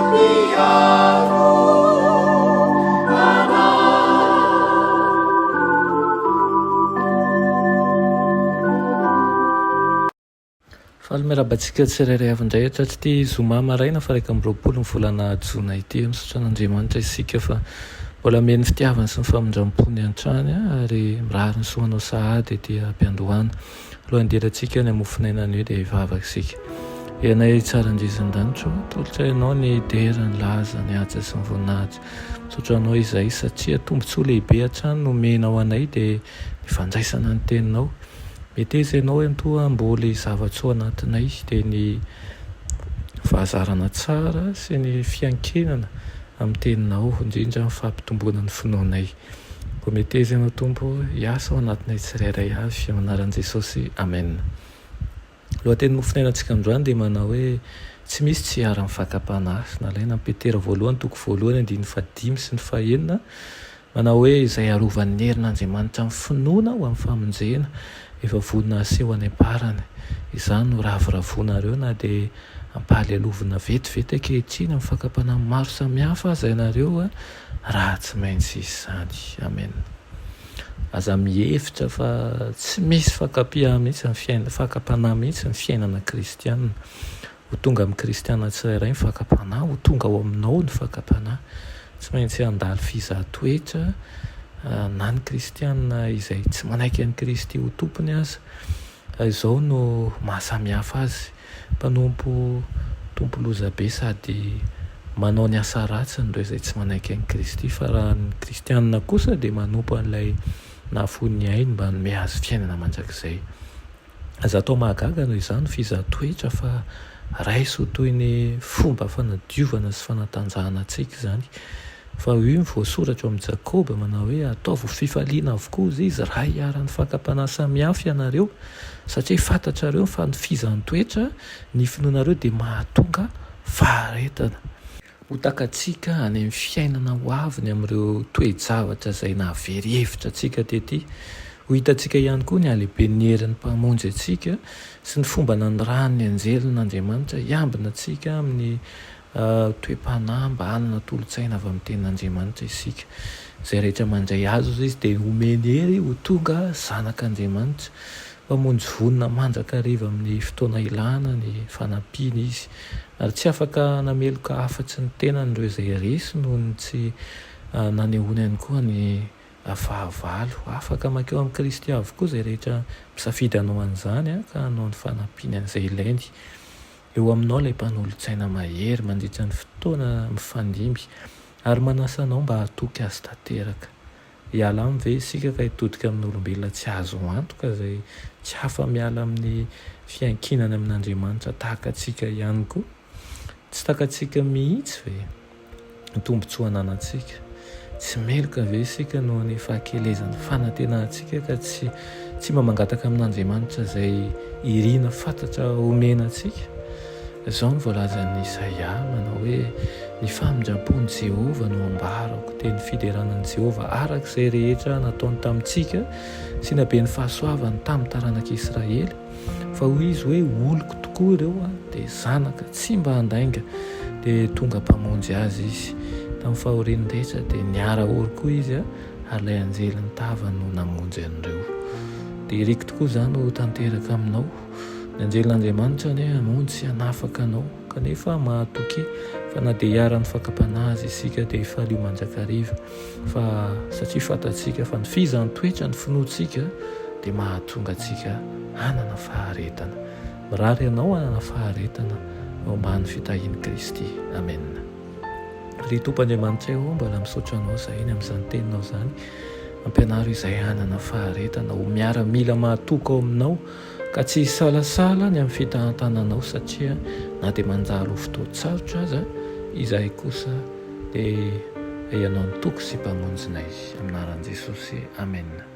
Mpiaro anay. Faly miarahaba antsika tsirairay avy indray hatratr'ity zoma maraina faha 21 ny volana jona ity. Misaotra an'Andriamanitra isika fa mbola ameno fitiavany sy ny famindram-pony hatrany ary mirary ny soa anao sahady ety am-piandohana. Alohan'ny hidirantsika any amin'ny mofonaina anio dia hivavaka isika. Ianay tsara indrindra an-danitra ô, atolotra Ianao ny dera, ny laza, ny haja sy ny voninahitra. Misaotra Anao izahay satria tombontsoa lehibe hatrany no omenao anay dia ny fandraisana ny Teninao. Meteza Ianao ento hamboly zava-tsoa anatinay dia ny fahazarana tsara sy ny fiankinana amin'ny Teninao, indrindra ny fampitomboana ny finoanay. Koa meteza Ianao Tompo hiasa ao anatinay tsirairay avy, amin'ny anaran'i Jesosy, Amen. Lohateny mofonainantsika androany dia manao hoe Tsy misy tsy iharan'ny fakam-panahy. Nalaina amin'i Petera voalohany toko voalohany andininy fahadimy sy ny fahenina, manao hoe izay arovan'ny herin'Andriamanitra amin'ny finoana ho amin'ny famonjena, efa vonona haseho any am-parany. Izany no ravoravoanareo na dia ampahalelovina vetivety ankehitriny amin'ny fakam-panahy maro samihafa aza ianareo, Raha tsy maintsy izany. Amen. Aza mihevitra fa tsy misy fakam-piahy mihitsy ny fiainana, fakam-panahy mihitsy ny fiainana kristiana. Ho tonga amin'ny kristiana tsirairay ny fakam-panahy, ho tonga ao aminao ny fakam-panahy. Tsy maintsy handalo fizahan-toetra na ny kristiana izay tsy manaiky an'i Kristy ho tompony aza. Izao no maha samihafa azy. Mpanompo tompo lozabe sady manao ny asa ratsiny ireo izay tsy manaiky an'i Kristy, fa raha ny kristianina kosa dia manompo an'ilay nahafoy ny ainy mba hanome azy fiainana mandrakizay. Aza atao mahagaga noho izany ny fizahan-toetra fa raiso ho toy ny fomba fanadiovana sy fanatanjahana antsika izany. Fa hoy ny voasoratra ao amin'i Jakoba manao hoe, Ataovy ho fifaliana avokoa hozy izy raha iharan'ny fakam-panahy samihafa ianareo, satria fantatrareo fa ny fizahàn-toetra ny finoanareo dia mahatonga faharetana. Ho takatsika any amin'ny fiainana ho avy ny amin'ireo toe-javatra izay nahavery hevitra antsika tety. Ho hitantsika ihany koa ny halehiben'ny herin'ny Mpamonjy antsika sy ny fomba nanirahany ny anjelin'Andriamanitra hiambina antsika amin'ny toe-panahy mba hanana tolo-tsaina avy amin'ny Tenin'Andriamanitra isika. Izay rehetra mandray Azy, hoy Izy, dia homeny hery ho tonga zanak'Andriamanitra. Mpamonjy vonona mandrakariva amin'ny fotoana ilana ny fanampiany Izy. Ary tsy afaka hanameloka afa-tsy ny tenany ireo izay resy noho ny tsy nanehoany ihany koa ny fahavalo. Afaka mankeo amin'i Kristy avokoa izay rehetra misafidy hanao an'izany ka hanao ny fanampiany an'izay ilainy. Eo aminao ilay mpanolotsaina mahery mandritra ny fotoana mifandimby ary manasa anao mba hatoky azy tanteraka. Hiala aminy ve isika ka hitodika amin'olombelona tsy azo antoka izay tsy afa-miala amin'ny fiankinany amin'Andriamanitra tahaka antsika ihany koa? Tsy takatsika mihitsy ve? ny tombontsoa ananantsika. Tsy meloka ve isika noho ny fahakelezan'ny fanantenantsika ka tsy tsy mba mangataka amin'Andriamanitra izay irina fantatra homena antsika? Izao no voalazan'i Isaia manao hoe, Ny famindram-pon'i Jehovah no ambarako, dia ny fiderana an'i Jehovah araka izay rehetra nataony tamintsika sy naben'ny fahasoavany tamin'ny taranak'Israely. Fa hoy izy hoe, Oloko tokoa ireo, dia zanaka tsy mba handainga. Dia tonga mpamonjy azy izy. Tamin'ny fahoriany rehetra dia niara-ory koa izy, ary ilay anjelin'ny tavany no namonjy an'ireo. Dia iriko tokoa izany ho tanteraka aminao. Ny anjelin'Andriamanitra anie hamonjy sy hanafaka anao. Kanefa mahatokia fa na dia iharan'ny fakam-panahy aza isika dia hifalio mandrakariva. Fa satria fantatsika fa ny fizahàn-toetra ny finoantsika dia mahatonga antsika hanana faharetana. Mirary anao hanana faharetana eo ambany fitahian'i Kristy. Amena. Ry Tompo Andriamanitray ô, mbola misaotra Anao izahay ny amin'izany Teninao izany. Ampianaro izahay hanana faharetana, ho miaramila mahatoky ao Aminao, ka tsy hisalasala ny amin'ny fitahan-tananao, satria na dia mandalo fotoan-tsarotra aza izahay kosa, Dia Ianao no Toky sy Mpamonjinay. Amin'ny anaran'i Jesosy, Amena.